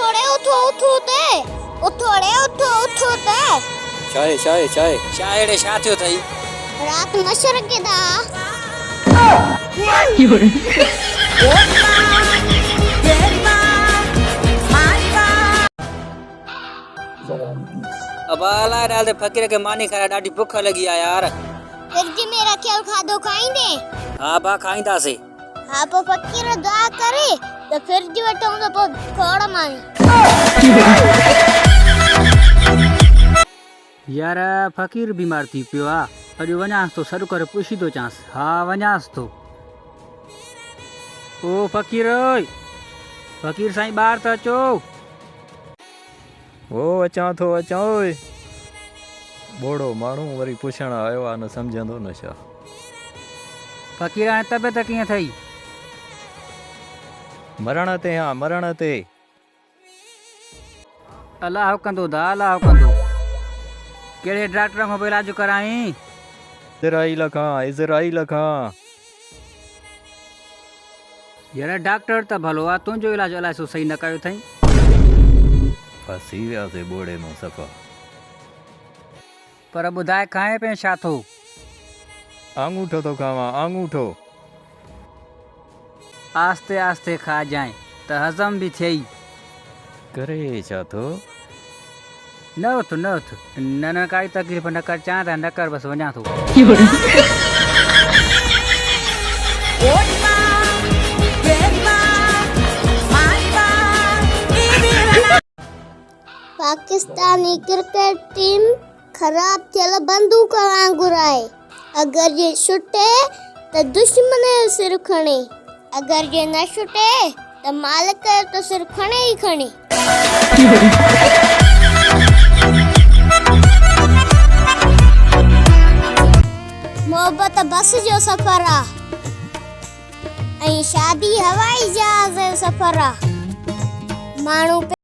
اٿو ڙي اٿو اٿو ته اٿو ڙي اٿو اٿو ته. ڇاهي ڇاهي ڇاهي. ڇاهي ڙي ڇا ٿيو اٿئي. رات مڇر ڪيڏا. ابا الائي ڏال تي فقير کي ماني کارائي ڏاڍي بک لڳي آ يار. فرج ۾ رکيل کاڌو کائيندين؟ ها ابا کائينداسي. ها پوء فقير دعا ڪري ته فرج وٺون ته پوء کوڙ ماني. يار فقير بيمار ٿي پيو آ اڄ وڃانس ٿو سڏ ڪري پڇي ٿو اچانس ها وڃانس ٿو. او فقير اوئي فقير سائين ٻاهر ته اچو. او اچان ٿو اچان اوئي. ٻوڙو ماڻهو وري پڇڻ آيو آ نه سمجهندو نه ڇا. فقير هاڻي طبيعت ڪيئن اٿئي؟ مرڻ تي هان مرڻ تي. الله ڪندو دا الله ڪندو. ڪهڙي ڊاڪٽر کان پيو علاج ڪرائين؟ عزرائيل کان عزرائيل کان. يار ڊاڪٽر ته ڀلو آ تنهنجو علاج الائي ڇو صحيح نه ڪيو اٿئين. ڦاسي وياسي ٻوڙي مان صفا. پر ٻڌاء کائين پئين ڇا ٿو؟ آڱوٺو ٿو کاوان آڱوٺو. آهستي آهستي کائجانء ته هضم به ٿئي. ڪري ڇا ٿو؟ نه اٿ نه اٿ. نه نه ڪائي تڪليف نه ڪر چانهه ته نه ڪر بس وڃان ٿو. پاڪستاني ڪرڪيٽ ٽيم خراب ٿيل بندوق وانگر آهي، اگر جي ڇٽي ته دشمن جو سر کڻي، اگر جي نه ڇٽي ته مالڪ جو ته سر کڻي ئي کڻي. محبت بس جو سفر آ ۽ شادي هوائي جهاز جو سفر آ. ماڻهو.